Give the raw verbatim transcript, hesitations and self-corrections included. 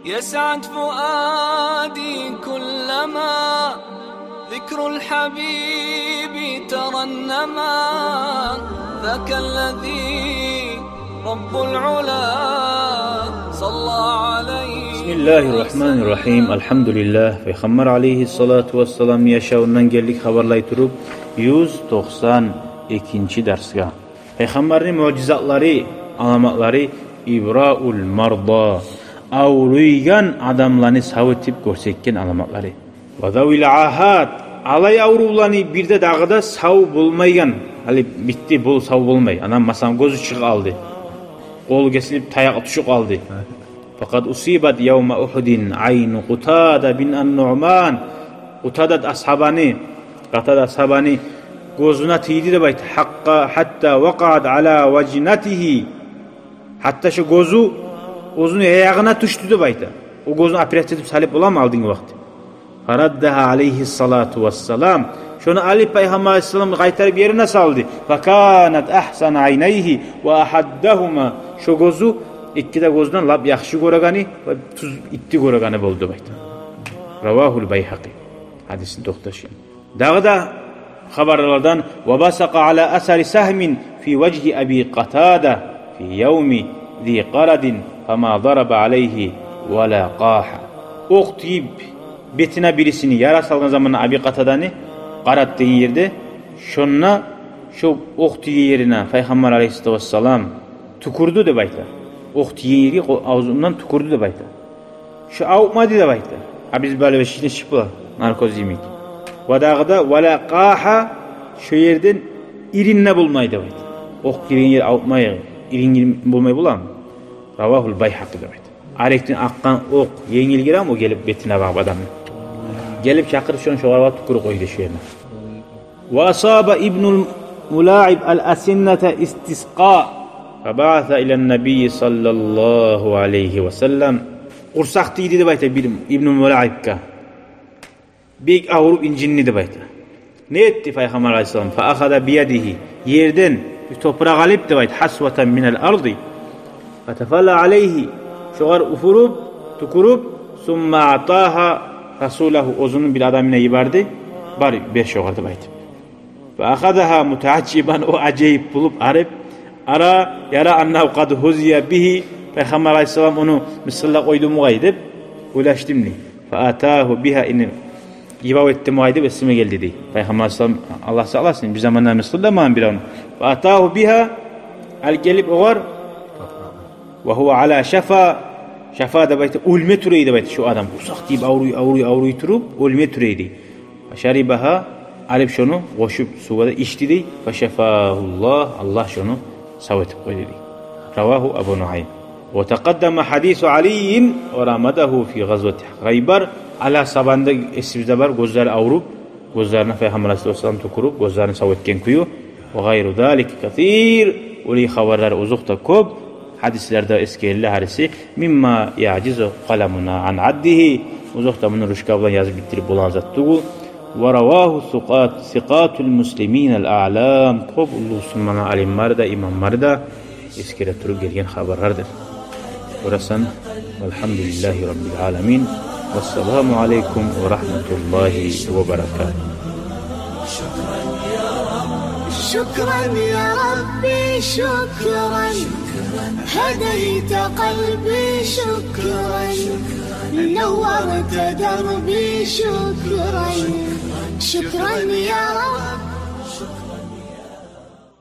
يسعد فؤادي كلما ذكر الحبيب ترنما، ذاك الذي رب العلا صلى عليه. بسم الله الرحمن الرحيم. الحمد لله. Пайхаммар алейгьиссалату вассалам яшавундан гелдик хабарлай туруп, юз токъсан экинчи дарсгъа. Пайхаммарны муъжизатлары, аламатлары, ибраул марда, авруйгъан адамланы сав этип гёрсетген аламатлары. Ва завил агьад, алай аврувланы бир де дагъы да сав болмайгъан. Гьали битди, бу сав болмай. Анан, масала, гёзю чыгъып къалды. Къолу гесилип, таякъ тюшюп къалды. Факъад усибат явма Ухудин айну Къутада бин ан-Нуъман. Къутадат асгьабаны, Къатада асгьабаны гёзюне тийди деп айта. Гьакъкъа, гьатта вакъаат ала важнатигьи. Гьатта шо гёзю оьзюню аягъына тюшдю деп айта. О гёзюн операция этип салып боламы алдынгы вакъти? Фараддагьа алейгьиссалату вассалам. Шону алып, Пайхаммар алейгьиссалам къайтарып ерине салды. Факанат агьсана айнайгьи ва агьаддагьума. Шо гёзю эки де гёзден лап яхшы гёрегени ва тюз, итти гёрегени болду деп айта. Равагьул Байгьакъи. Гьадисни токъташы. Дагъы да хабарлардан: ва басакъа ала асари сагьмин фи важгьи Аби Къатада фи явми зи къарадин фама дараба алейгьи ва ла къагьа. Окъ тийип, бетине бирисини яра салгъан заманда Аби Къатаданы, Къарад деген ерде, шонда шо окъ тийген ерине Пайхаммар алейгьиссалату вассалам тюкюрдю деп айта. Окъ тийген ерге къо-, авзундан тюкюрдю деп айта. Шо авуртмады деп айта. А биз бале бешикден чыгъып бола, наркоз йимик. Ва дагъы да, ва ла къагьа, шо ерден ирин де болмай деп айта. Окъ гирген ер авуртмай, ирин, ирин болмай боламы? Равагьул Байгьакъи деп айта. Арекден акъгъан окъ енгил гиремми, о гелип бетине багъып адамны. Гелип чакъырып, шону шогъар багъып тюкюрюп къойду шо ерине. Ва асаба ибнул Мулаиб ал-асинната истискъа. Фа баъаса илан набийи саллаллагьу алейгьи ва саллам. Къурсакъ тийди деп айта бир ибнул Мулаибге. Бек авруп инжинди деп айта. Не этди Пайхаммар алейгьиссалам? Фа ахаза биядигьи. Ерден бир топуракъ алып деп айта. Гьасватан минал арди. Фатафала алейгьи, шогъар уфуруп, тюкюрюп, сумма атагьа расулагьу, оьзюню бир адамына йиберди, бар, бер шогъар деп айтып. Фа ахазагьа мутаажжибан, о ажайып болуп, арып, ара, яра аннагьу къад гьузия бигьи, Пайхаммар алейгьиссалам ону мысгъыллап къойду мугъай деп ойлашдым дей. Фа атагьу бигьа, ини йибав этди мугъай деп эсиме гелди дей. Пайхаммар алейгьиссалам, Аллагь сакъласын, бир заманда мысгъылламагъан биревню. Фа атагьу бигьа, алып гелип огъар. Ва гьува ала шафа, шафа деп айта, оьлме тюр эди деп айта шо адам. Къурсакъ тийип авруй, авруй, авруй туруп, оьлме тюр эди. Фа шарибагьа, алып шону къошуп сувгъа да ичди дей. Фа шафагьуллагь, Аллагь шону сав этип къойду дей. Равагьу Абу Нуайм. Ва такъаддама гьадису Алийин ва рамадагьу фи гъазвати Хайбар. Али асгьабаны да эсибизде бар, гёзлери авруп, гёзлерине Пайхаммар алейгьиссалату вассалам тюкюрюп, гёзлерин сав этген кюю. Ва гъайру залика касир. Олай хабарлар озокъда кёп, гьадислерде эсгериле гьариси. Мимма яъжизу къаламуна ан аддигьи. Озокъда, муну ручка булан язып битдирип болагъан зат тюгюл. Ва равагьу сикъат, сикъатул муслимин ал-аълам. Кёп уллу бусурман алимлер де, имамлар да эсгере туруп гелген хабарлардыр. Къурасан, валгьамдулиллагьи раббил аламин. Вассаламу алейкум ва рагьматуллагьи ва баракатугь. شكرا يا ربي، شكرا. هديت قلبي، شكرا. نورت دربي، شكرا. شكرا يا رب.